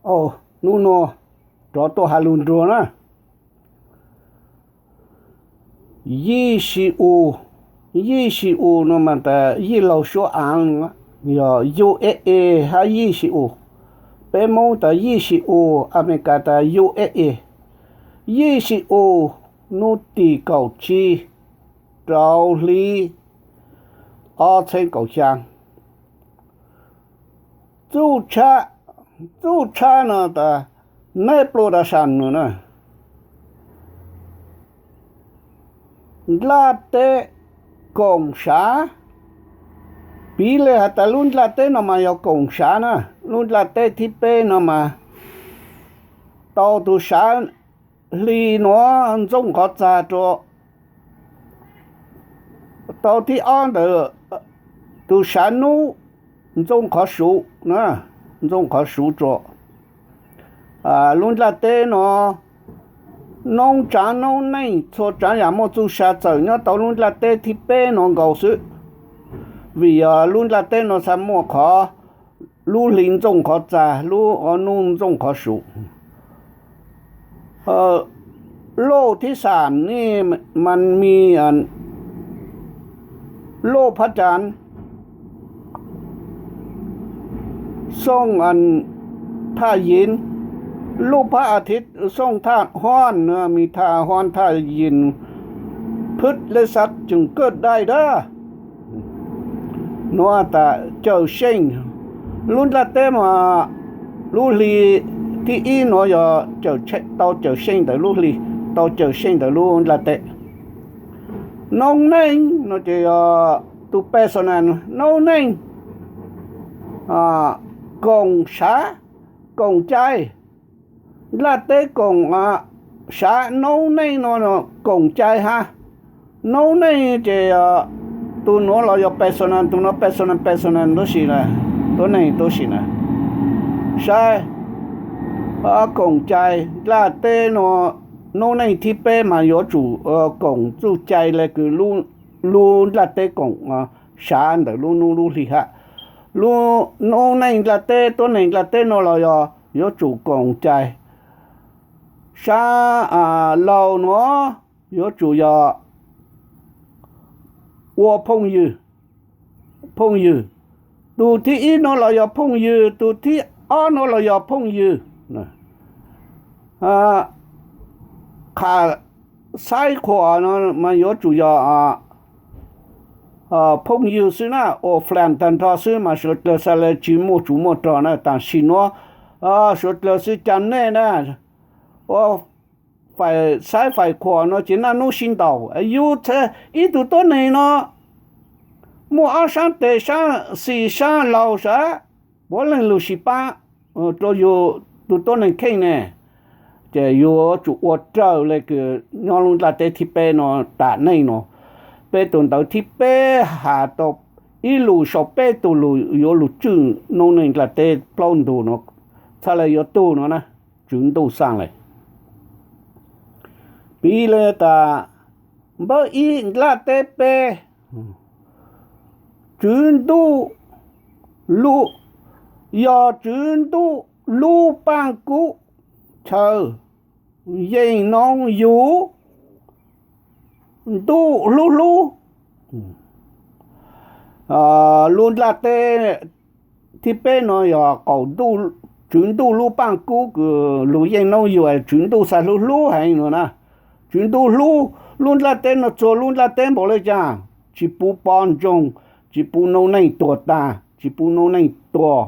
Hnub no rov tuaj has lus nruag na. Yij Si U, Yij Si U no mas tas yij laug suab aav, yog U S A hab Yij Si U. Peb Moob tas Yij Si U, Amelikas tas U S A. Yij Si U, nub tim kaum tsib, rau hli ob txheeb kaum xyaa. Txuj tshab, txuj tshab no tas neb pluj da sam no na. Nplaj teb koom sav, piv le has tas lub nplaj teb no mas yog koom sav na. Lub nplaj teb thib peb no mas tau tus sav hli nuav ntxooj qhov txag rua, tau thib ob ntawd tus sav nub ntxooj qhov suv, ntxooj qhov suv rua. Lub nplaj teb no noob tsaav noob neej txhua tsaav yaam muaj txuj sa txawm nyob tau lub nplaj teb thib peb no nkaus xwb. Vim yog lub nplaj teb no txha muaj qhov lub hli ntxooj qhov txag, lub nub ntxooj qhov suv. Loj thib xam ne mas mi loj phab tsaav, xooj thaj yim, lub phab a thiv xooj thaj huab, mi thaj huab thaj yim, phwb le xav tseem kawj dai dab. Nuav tas cawm seej, lub nplaj teb mas lub hli thib ib nuav yog tau cawm seej ntawm lub hli, tau cawm seej ntawm lub nplaj teb. Noob neej no ces yog tus personal, noob neej, koom sav, koom cai, nplaj teb koom sav noob neej no koom cai hab. Noob neej ces tus nuav los yog personal, tus nuav personal, personal tuab si, tuab neeg tuab si na. Saib, koom cai nplaj teb no, noob neej thib peb mas yuav tsum koom txuj cai le kws lub nplaj teb koom sav ntawm lub nub lub hli hab. Lub noob neej nplaj teb, tuab neeg nplaj teb no los yog yuav tsum koom cai. Sab laug nuav yuav tsum yog ua phooj ywg, phooj ywg. Tus thib ib nuav los yog phooj ywg, tus thib ob nuav los yog phooj ywg. Qha saib qhuas no mas yuav tsum yog phooj ywg xwb na, ua flam tag nrho xwb mas suav dlawg xaav le tsi muaj tsov muaj rog na. Tam sim nuav suav dlawg xwb ca nej na, ua faim saib faim qhuas no ces naj nub sib ntaus. Yug ib tug tuab neeg no muaj ob saab tes saab xis saab laug sav, puav leej lug sib pab rua yug tug tuab neeg kheej ne. Ces yuav tsum ua raws le kws nyob lub nplaj teb thib peb no tam neej no. Peb tug ntawv thib peb has tau ib lus sau peb tug lug yuav lug tswj noob neej nplaj teb plaub ntug no, txhaj le yuav tug no na, tswv ntuj xaaj le. Piv le tas npawb ib nplaj teb peb, tswv ntuj, yog tswv ntuj lub paaj kub chaw yeej noob yug ntuj hlub hlub. Lub nplaj teb thib peb no yog tswv ntuj lub paaj kub kws lug yeej noob yug, tswv ntuj xaav hlub hlub heev no na. Tswv ntuj hlub lub nplaj teb no txhua lub nplaj teb npaum le caag, tsis pub poj ntsoog, tsis pub noob neej tuag tag, tsis pub noob neej tuag.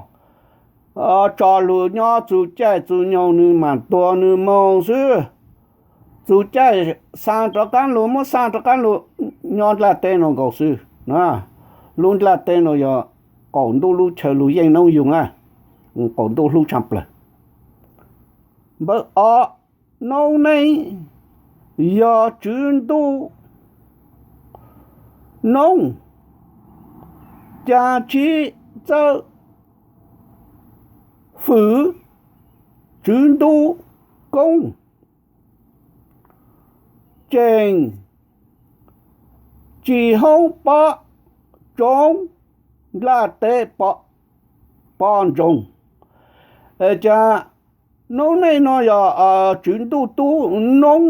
Tso lug nyob txug caij txug nyoog nwg maam tuag nwg moog xwb. Txug caij xaa rov qaab lug muab xaa rov qaab lug, nyob nplaj teb no nkaus xwb. Lub nplaj teb no yog qaum ntuj lub chaw lug yeej noob yug na, qaum ntuj hlub tshaj plawg. Npawb ob, noob neej yog tswv ntuj noob, ca tshib txawj fwm tswv ntuj koob, tseem tsis hoob pob tsoob nplaj teb poj ntsoog. Es cas Noob Neej no yog Tswv Ntuj tub noob,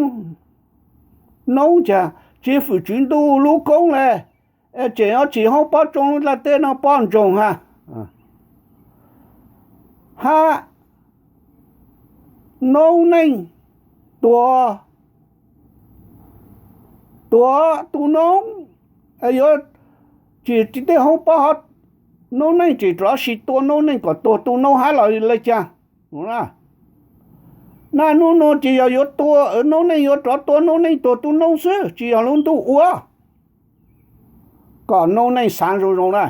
noob cas tsis fwm Tswv Ntuj lub koob le, tseem yuav tsim hoob pob tsoo lub nplaj teb no poj ntsoog ha. Hab Noob Neej tuag, tuag tu noob, yuav tsim tej hoob pob, Noob Neej tseem rov sis tua Noob Neej kom tuag tu noob hab los le caag? Naj nub nua ces yog yuav tua, Noob Neej yuav rov tua Noob Neej tuag tu noob xwb, tsis yog lub ntuj ua. Kom Noob Neej xaav zoo zoo na.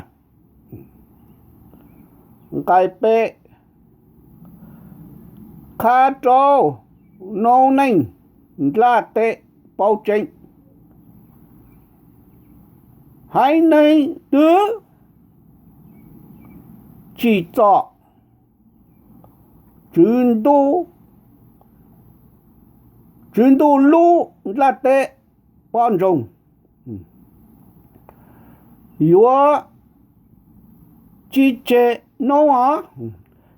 Nqai peb, qha rau Noob Neej nplaj teb paub tseeb. Haiv neeg twg tsim txom Tswv Ntuj, Tswv Ntuj lub nplaj teb poj ntsoog, yuav tsis tseg noob os.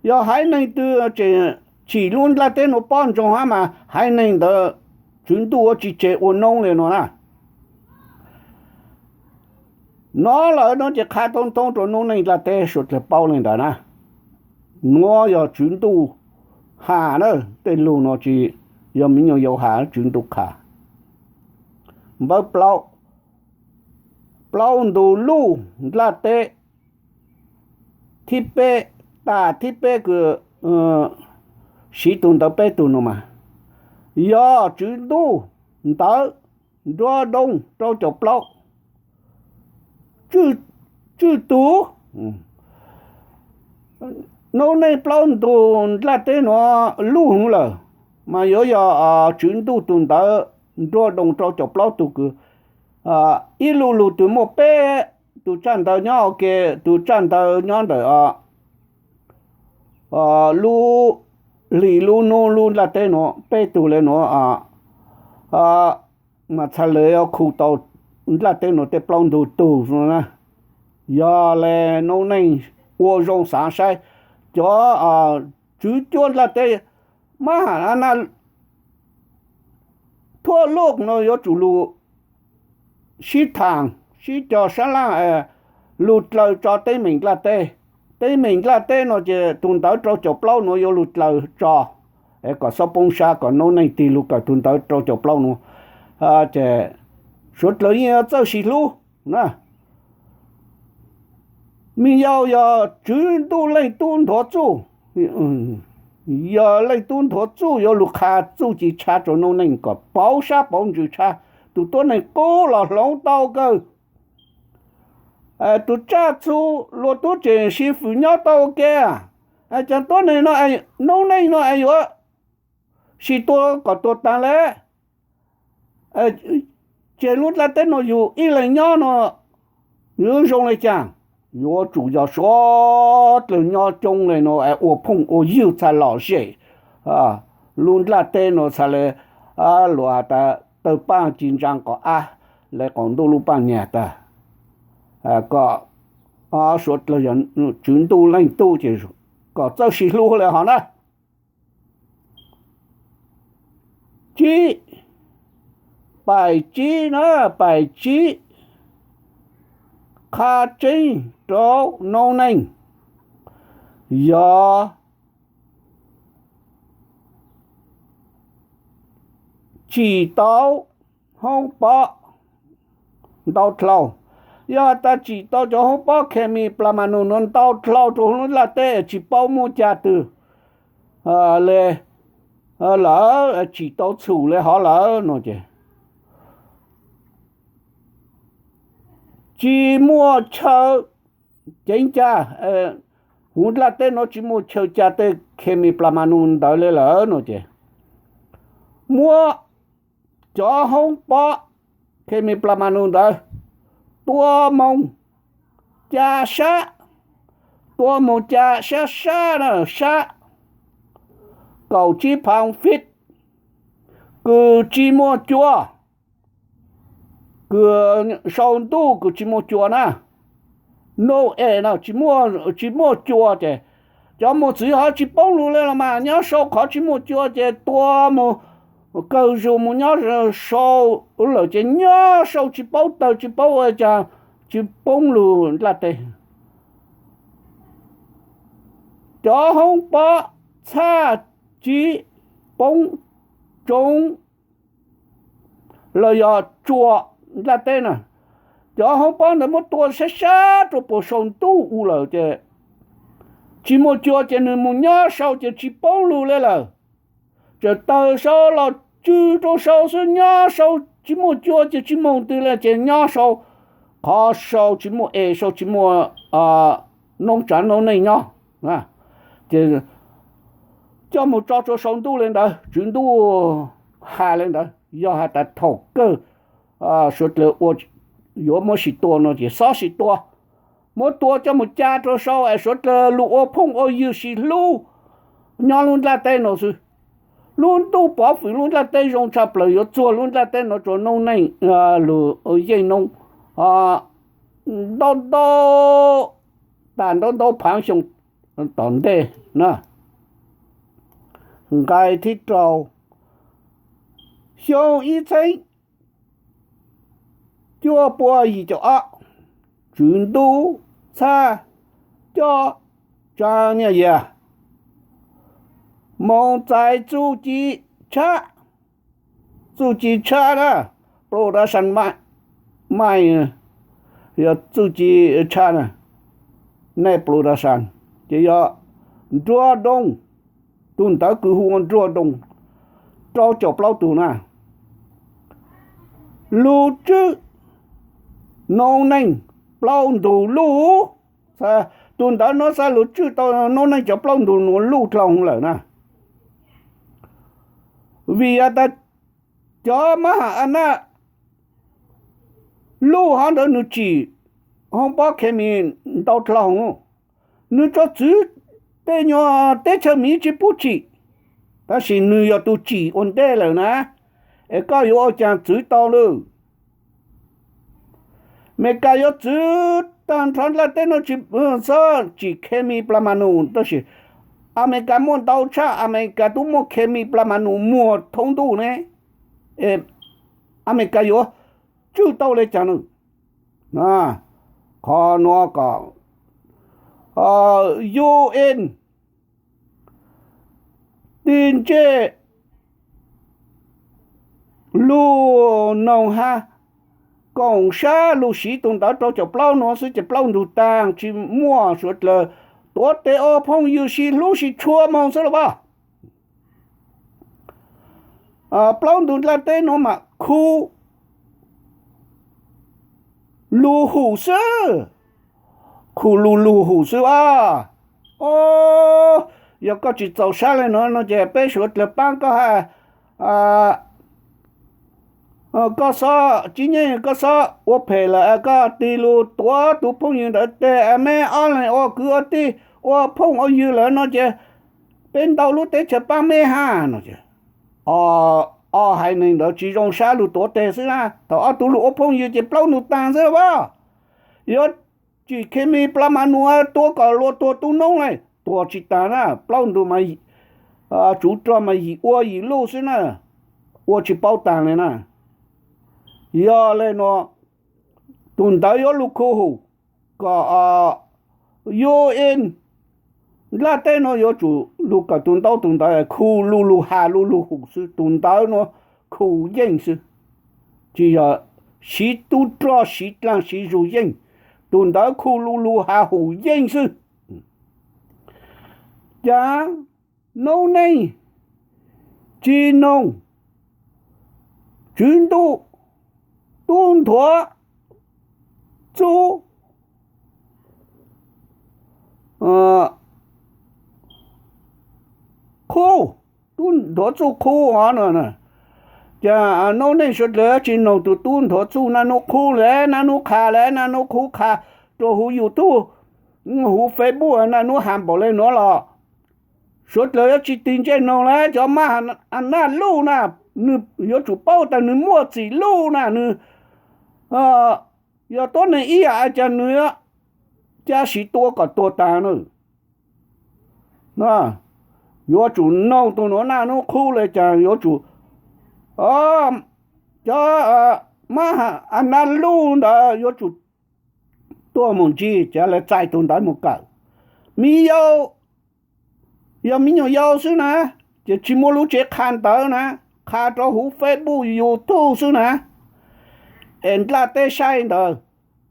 Yog haiv neeg twg tseem tsim lub nplaj teb nuav poj ntsoog hab mas haiv neeg ntawd Tswv Ntuj yuav tsis tseg ua noob le nuav na. Nov lawm no ces qha toob toob rau Noob Neej nplaj teb suav dlawg paub le ntawd na. Nuav yog Tswv Ntuj has na, tej lug no tsis yog me nyuam yaus has, Tswv Ntuj qha. Npawb plaub, plaub ntug luj nplaj teb thib peb, tas thib peb kws siv tug ntawv peb tug no mas yog Tswv Ntuj ntawv nruab dooj rau caum plaub tswj tug. Noob Neej plaub ntug nplaj teb nuav luj hwv lawm, mas yuav yog Tswv Ntuj tug ntawv nruab dooj rau caum plaub tug kws ib lub lug twg muaj peb tug tsaj ntawv nyob ua ke, tug tsaj ntawv nyob ntawm lub hli lub nub lub nplaj teb nuav peb tug le nuav, mas txhad le khu tau nplaj teb nuav tej plaub ntug tug na. Yog le Noob Neej ua zoo xaav saib, cov tswv cuab nplaj teb mab ham na, thuab luj no yuav tsum lug sib thaam sib cog sab laj lug dlaws tso teeb meem nplaj teb. Teeb meem nplaj teb no ces tug ntawv rau caum plaub nuav yuav lug dlaws tso, es kom xob poob sab kom Noob Neej tig lug kawm tug ntawv rau caum plaub nuav. Ces suav dlawg yeej yuav txawj sib hlub na. Mej yau yog Tswv Ntuj Leej Tub nthuav txuj, yog Leej Tub nthuav txuj yuav lug qha txuj ci tshab rau Noob Neej kom pauv sab pauv ntsws tshab, tug tuab neeg qub los hloov tau kawg. Tug tsaj txhu luag tub tseem sib fwm nyob tau ua ke, cov tuab neeg no, Noob Neej no es yuav sis tua kom tuag taag le, ces lub nplaj teb no yug ib leeg nyob no yuav zoo le caag? Yuav tsum yog suav dlawg nyob coob le nuav es ua phooj ua ywg txhaj lom zem. Lub nplaj teb nuav txhad le luag has tas tawg paaj ci ntsaa qov ab, le qaum ntuj lub paaj nyag tag. Kom suav dlawg yog Tswv Ntuj Leej Tub ces kom txawj sib hlub le hov na. Tsib, paim tsib na, paim tsib, qha tseeb rau Noob Neej, yog tsim tau hoob pob ntau dlhau. Yog has tas tsim tau cov hoob pob khes mis plas mas nus nuav ntau dlhau rau hauv lub nplaj teb tsis paub muaj cag twg le lawm, tsim tau txhum le hov lawm no ces tsis muaj chaw ceev cag, huv nplaj teb nuav tsis muaj chaw cag tej khes mis plas mas nus ntawd le lawm no ces muab cov hoob pob khes mis plas mas nus ntawd tua moog ca sab, tua moog ca sab sab na, sab kaum tsib phav fij, kws tsis muaj cua, kws sau ntuj kws tsis muaj cua na, no es na, tsis muaj cua ces Cov mos txwv ho tsis poob lug le los mas nyob sau qhov tsis muaj cua ces tua mus, kawg zus mus nyob sau lawm ces nyob sau tsis paub tawg tsis paub ua cas tsis poob lug nplaj teb. Cov hoob pob txhaj tsis poob tsoob los yog tsua nplaj teb na. Cov hoob pob ntawd muab tua sab sab rua puas sau ntuj u lawm ces tsis muaj cua ces nws mus nyob sau ces tsis poob lug le lawm. Txawm tawg sau los tsw rau sau xwb, nyob sau tsis muaj cua ces tsis moog twg le ces nyob sau qhov sau tsis muaj es sau tsis muaj noob tsav noob neej nyob. Ces coj mus tso rua sau ntuj le ntawd, tswv ntuj has le ntawd. Yog has tas thaum kawg suav dlawg ua yuav muab sim tua no ces xob sim tua, muab tua coj mus ca rua sau es suav dlawg lug ua phooj ua ywg sim hlub nyob lub nplaj teb no xwb. Lub ntuj pov fwm lub nplaj teb zoo tshaj plaws, yuav txuag lub nplaj teb no rua noob neej lug yeej noob ntau ntau, tas ntau ntau phaav xyoo tom ntej na. Nqai thib rau, xyoo ib txheeb cuaj pua yim caum ob, tswv ntuj txhaj coj tsaa nyaj yag moog txais txuj ci tshab. Txuj ci tshab na, production, mai, yog txuj ci tshab na, nej production ces yog nruab doog, tug ntawv kws hu ua nruab doog, rau caum plaub tug na. Lug tswj noob neej plaub ntug luj. Tug ntawv nuav xaav lug tswj tau noob neej cov plaub ntug nuav luj dlhau lawm na. Vim has tas cov mab ham a naj luj hov ntawd nws tsim hoob pob khes mis ntau dlhau, nws tso txwv tej nyuag teb chaws miv tsis pub tsim, tab sis nws yog tug tsim ua ntej lawm na. Es koj yuav ua caag txwv tau lawm? Amelikas yuav txwv taag nrho nplaj teb nuav tsis txhob tsim khes mis plas mas nus, tab sis Amelikas muaj ntau tshaj, Amelikas tub muaj khes mis plas mas nus muag thoob ntuj ne. Amelikas yuav tswj tau le caag na? Qhov nuav kom UN tig ntsej lug noog hab koom sab lug siv tug ntawv rau caum plaub nuav xwb ces plaub ntug taag tsis muaj suav dlawg tuav tes ua phooj ywg sib hlub sib tshua moog xwb los as. Plaub ntug nplaj teb nuav mas khu lug hum xwb, khu lug lug hum xwb as. Yog koj tsis txaus sab le nuav no ces peb suav dlawg paab koj hab, koj xob tsis nyeej, koj xob ua phem lawm, koj tig lug tuav tug phooj ywg ntawd tes, me ob leeg ua kwv ua tij ua phooj ua ywg lawm no ces peb ntau lub teb chaws paab meb hab no. Ob haiv neeg ntawd tsis zoo sab lug tuav tes xwb na, thaum ob tug lug ua phooj ywg ces plaub ntug taag xwb as. Yuav tsim khes mis plas mas nus tua kom luag tuag tu noob le, tuag tsis taag na, plaub ntug mas tsuv rog mas yim ua yim luj xwb na, ua tsis paub taag le na. Yog le nuav, tug ntawv yuav lug khu hum kom UN nplaj teb nuav yuav tsum lug kawm tug ntaub tug ntawv khu lug lug has lug lug hum xwb, tug ntawv nuav khu yeej xwb. Tsis yog siv tub rog siv dlaag siv zug yeej, tug ntawv khu lug lug has hum yeej xwb. Caag noob neej tsis noog tswv ntuj tub nthuav txuj qhub, tub nthuav txuj qhub os. Caag noob neej suav dlawg tsis noog tug tub nthuav txuj naj nub qhub le naj nub qha le naj nub qhub qha rua huv YouTube, huv Facebook naj nub has npaum le nuav los suav dlawg yuav tsis tig ntsej noog le. Cov mab a naj luj na, nwg yuav tsum paub tas nwg muaj txim luj na, nwg yog tuab neeg ib yam cas nwg ca siv tua kom tuag taag na. Yuav tsum noog tus nuav naj nub qhub le caag yuav tsum, cov mab a naj luj ntawd yuav tsum tuaj mus ntsib, cav le txais tus ntawd mus kawm. Mi yau, yog mi nyuam yau xwb na, ces tsis muaj lub tsev qha ntawv na, qha rau huv Facebook YouTube xwb na, es nplaj teb saib ntawd,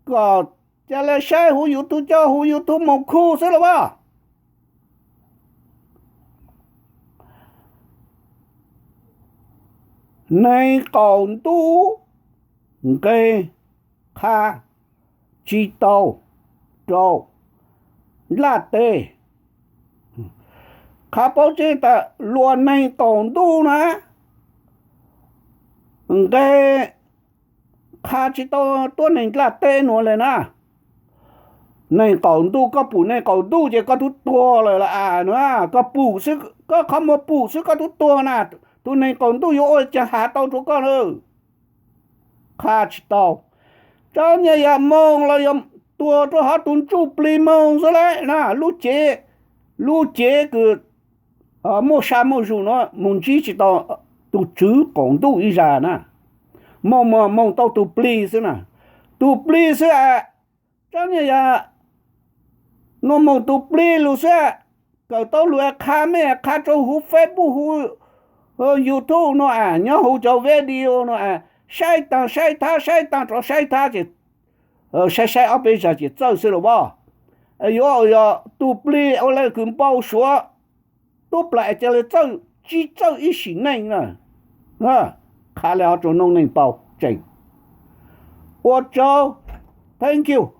kom cav le saib huv YouTube, coj huv YouTube mus khu xwb las as. Neeg qaum ntuj nqeg qha tsis tau rau nplaj teb. Qha paub tseeb tas luag neeg qaum ntuj na, nqeg qha tsis tau tuab neeg nplaj teb nuav le na. Neeg qaum ntuj, koj pum neeg qaum ntuj ces koj tub tuag lawm las as na. Koj pum xwb, koj qhov muag pum xwb koj tub tuag na. Tus neeg qaum ntuj yuav ua caag has tau rua koj na. Qha tsis tau. Tsaam nyaj yam moog los yog tuag rua hov tus ntsuj plig moog xwb lawm na. Lub cev, lub cev kws muaj sa muaj zug nuav mus ntsib tsis tau tus tswv qaum ntuj ib zag na. Moog, moog tau tus plig xwb na. Tus plig xwb as. Tsaam nyaj yam nuav moog tus plig lug xwb as. Kawm tau lug qha mej qha rua huv Facebook, huv YouTube nuav as, nyob huv cov video nuav as, saib taag saib thab, saib taag rov saib thab ces saib saib ob peb zag ces txawj xwb las as. Yuav yog tus plig ua le kws npau suav tub plam es ca le txawj, tsis txawj ib sim neej na. Qha le hov rua noob neej paub tseeb. Ua tsaug, thank you.